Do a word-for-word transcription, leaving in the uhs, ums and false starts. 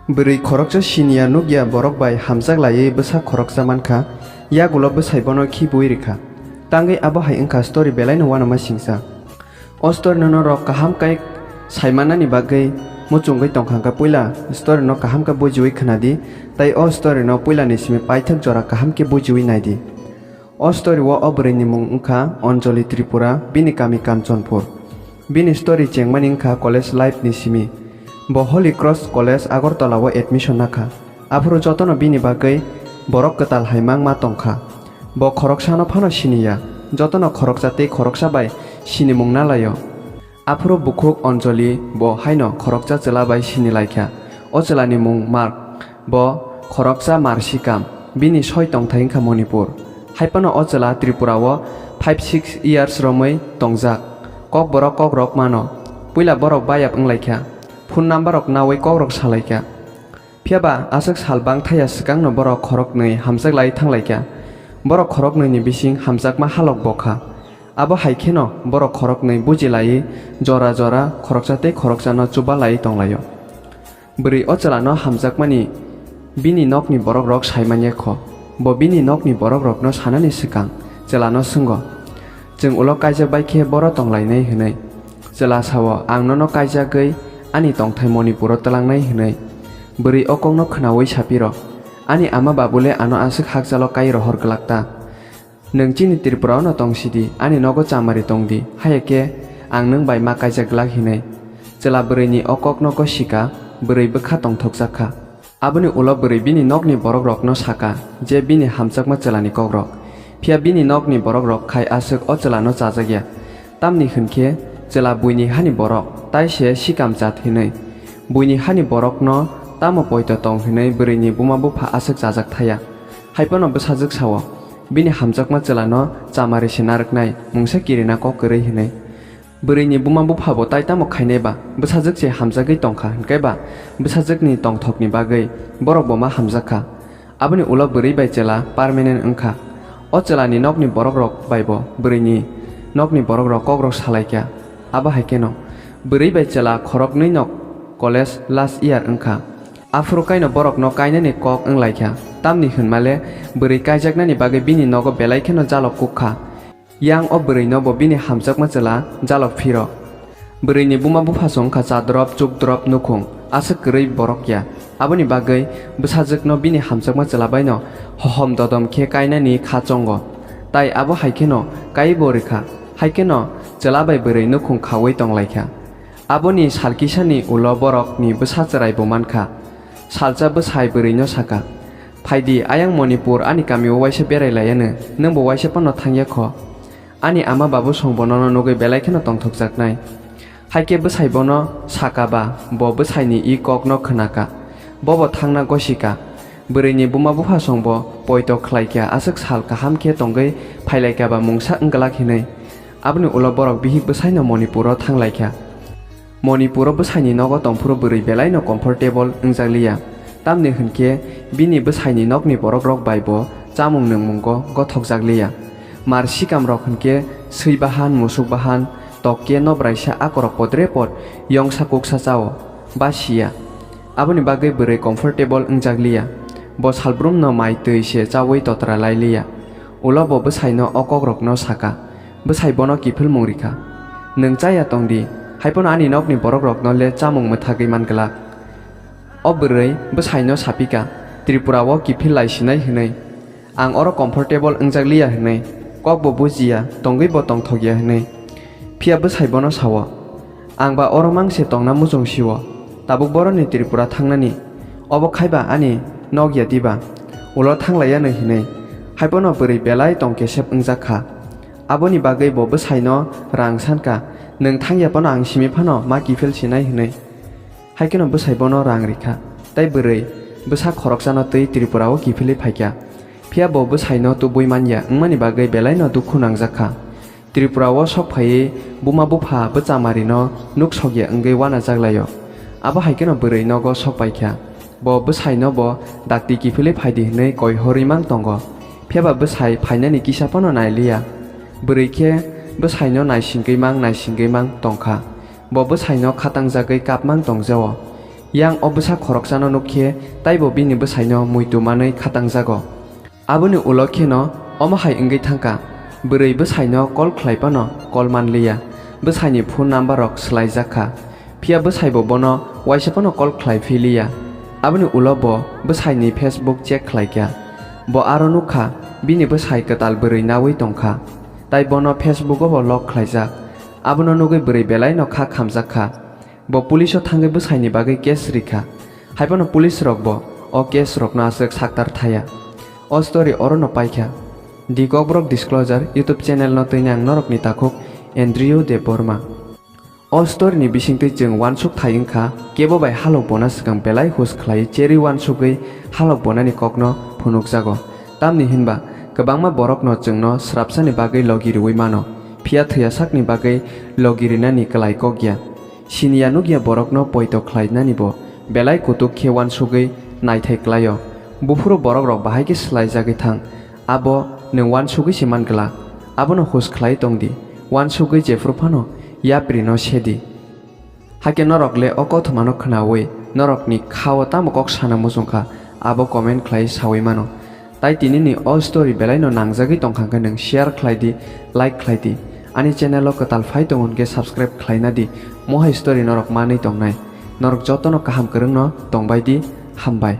Bwrwi khoroksa siniya nukya borok bai hamjak laiwi bwsa khoroksa mankha, yagulo bwsai bono khibiui rikha. Tangwi abo hai wngkha story belaino uanama singsa. O story no norok kaham khe saimanani bagwi muchungwi tongkha hwnkhe puila story no kaham khe bujiui khwnadi, tei o story no puilani simi paithak jora kaham khe bujiui naidi. O story o o bwrwi ni mung wngkha Anjali Tripura, bini kami Kanchanpur. Bini story chengmani wngkha college life ni simi. Bo Holy Cross College Agartala o admission nakha. Aphuru jotono bini bagwi borok kwtal hai mangma tongkha. Bo khoroksano phano siniya, jotono khoroksa tei khoroksa bai sinimung nalaio. Aphuru bukhuk Anjali bo haino khoroksa chwla bai sinilaikha. O chwlani mung Mark, bo khoroksa marsikam, bini soi tongthai wngkha Manipur. Haiphano o chwla Tripura o five six years romwi tongjak. Kokborok kokrok mano. Puila borok bayap wnglaikha. Phone number rok nawi kokrok salaikha. Phiyaba aswk sal bangthaya swkangno borok khoroknwi hamjak lai thanglaikha. Borok khoroknwini bising hamjakma halok bokha. Abo hai kheno borok khoroknwi buji laiwi jora jora khoroksa tei khoroksano chuba laiwi tonglaio. Bwrwi o chwlano hamjakmani bini nokni borokrok sai manya kho. Bo bini nokni borokrokno sanani swkang chwlano swngo, "Chwng ulo kaijak bai khe boro tonglainai?" hwnwi. Chwla sao, "Ang nono kaijagwi ani tongthai Manipuro twlangnai," hwnwi. Bwrwi o kokno khwnaui sapiro, "Ani ama babule ano aswk hakchalo kai rohor glak ta? Nwng chini Tripura ono tong sidi, ani nogo chamari tongdi, haya khe ang nwng bai ma kaijak glak," hinwi. Chwla bwrwini o kokno gosika, bwrwi bwkha tongthokjak kha. Aboni ulo bwrwi bini nokni borokrokno saka je bini hamjakma chwlani kokrok. Phiya bini nokni borokrok khai aswk o chwlano chajakya. Tamni hwn khe chwla buini hani borok, tai se sikam jat hinwi. Buini hani borokno tamo poito tong hinwi bwrwini buma bupha aswk chajak thaya. Haiphano bwsajwk sao, bini hamjakma chwlano chamari se narwknai, mungsa kirina kok kwrwi hinwi. Bwrwini buma bupha bo tai tamo khainai ba, bwsajwk se hamjagwi tongkha, hwnkhe ba bwsajwkni tongthokni bagwi borok bo ma hamjak kha. Aboni ulo bwrwi bai chwla permanent wngkha. O chwlani nokni borokrok bai bo bwrwini nokni borokrok kokrok salaikha. Abo hai kheno bwrwi bai chwla khoroknwino college last year wngkha. Aphuru kaino borokno kainani kok wnglaikha, tamni hwnmale bwrwi kaijaknani bagwi bini nogo belai kheno jalok kuk kha. Yang o bwrwino bo bini hamjakma chwla jalok phiro. Bwrwini buma buphasong wngkha chadrop chukdrop nukhung, aswk kwrwi borok ya. Aboni bagwi bwsajwkno bini hamjakma chwla baino hohom dodom khe kainani kha chongo. Tai abo hai kheno kaibo rwkha, hai kheno chwla bai bwrwi nukhung khaui tonglaikha. Aboni sal kisani ulo borokni bwsa chwrai bo mankha. Salsa bwsai bwrwino saka, "Phaidi, ayang Manipur ani kamio waisa berai laiyanw, nwngbo waisa phano thangya kho. Ani ama babu songbo nono nugwi belai kheno tongthokjaknai." Haikhe bwsai bono saka ba, bo bwsaini i kokno khwnaka. Bobo thangna gosika. Bwrwini buma buphasongbo poito khlaikha, aswk sal kaham khe tongwi phailaikha ba mungsa wngglak hinwi. Aboni ulo borok bihik bwsaino Manipuro thanglaikha. Manipuro bwsaini nogo tongphuru bwrwi belaino comfortable wngjakliya, tamni hwnkhe bini bwsaini nokni borokrok bai bo chamung nwngmungo gothokjakliya. Mar sikamrok hwnkhe swi bahan, musuk bahan, tokke nobraisa akorok podre pod yongsa kuksa chao, ba siya. Aboni bagwi bwrwi comfortable wngjakliya. Bo salbrumno mai twi se chaui totra lailiya. Ulo bo bwsaino o kokrokno saka. Bwsai bono kiphilmung rikha, "Nwng chaya tongdi, haiphano ani nokni borokrokno le chamung mwthagwi man glak." O bwrwi bwsaino sapika, "Tripura o kiphil lai sinai hinwi, ang oro comfortable wngjakliya hinwi, kokbo bujiya, tongwibo tongthokya hinwi." Phiya bwsai bono sao, "Ang ba oro mang se tongna muchung sio, tabuk boroni Tripura thangnani, obo khaiba ani nokya diba, ulo thanglaiyanw hinwi." Haiphano bwrwi belai tong kesep wngjak kha. Aboni bagwi bo bwsaino rang san kha, "Nwng thangya phano ang simi phano ma kiphil sinai," hwnwi. Hai kheno bwsai bono rang rikha, tei bwrwi bwsa khoroksano twi Tripura o kiphilwi phaikha. Phiya bo bwsaino tubui manya wngmani bagwi belaino dukhu nangjak kha. Tripura o sok phaiwi buma bupha bwchamarino nuk sokya wngwi uanajak laio. Abo hai kheno bwrwi nogo sok paikha. Bo bwsaino bo dakti kiphilwi phaidi hwnwi koi horwi mang tongo. Phiyaba bwsai phainani kisa phano nailiya. Bwrwi khe bwsaino naisingwi mang naisingwi mang tongkha. Bo bwsaino khatangjagwi kapmang tongjao. Yang o bwsa khoroksano nuk khe taibo bini bwsaino muitu manwi khatangjago. Aboni ulo kheno omo hai wngwi thangkha, bwrwi bwsaino call khlai phano call manliya, bwsaini phone number rok swlaijak kha. Phiya bwsaibo bono waisa phano call khlai philiya. Aboni ulo bo bwsaini Facebook check khlaikha. Bo aro nukha, bini bwsai kwtal bwrwi naui tongkha, tai bono Facebook o bo lock khlaijak. Abono nugwi bwrwi belaino kha khamjak kha. Bo police o thangwi bwsaini bagwi case rikha. Haiphano police rokbo o case rokno aswk saktar thaya. O story orono paikha. The Kokborok Disclosure YouTube channel no twini ang norokni takhuk Andrew Debbarma. O story ni bisingtwi chwng uansuk thai wngkha, kebo bai halok bona swkang belai hus khlai cherwi uansugwi halok bonani kokno phunukjago. Tamni hinba kwbangma borokno chwngno srapsani bagwi logi rwui mano, phiya thwiya sakni bagwi logi rinani kwlai kok ya. Siniya nukya borokno poito khlainani bo belai kutuk khe uansugwi naithai klaio. Buphuru borokrok bahai khe swlaijagwi thang, abo nwng uansugwi se man glak. Abono hus khlai tong di, uansugwi jephru phano yaprino se di. Hakhe norok le o kothomano khnaui norokni khao tamo kok sana muchungkha, abo comment khlai saui mano. Tai tinini o story belaino nangjagwi tongkha hwnkhe nwng share khlai di, like khlai di. Ani channel o kwtal phai tongo hwnkhe subscribe khlaina di, mohai story norok manwi tongnai. Norok jotono kaham kwrwngno tongbai di, hambai.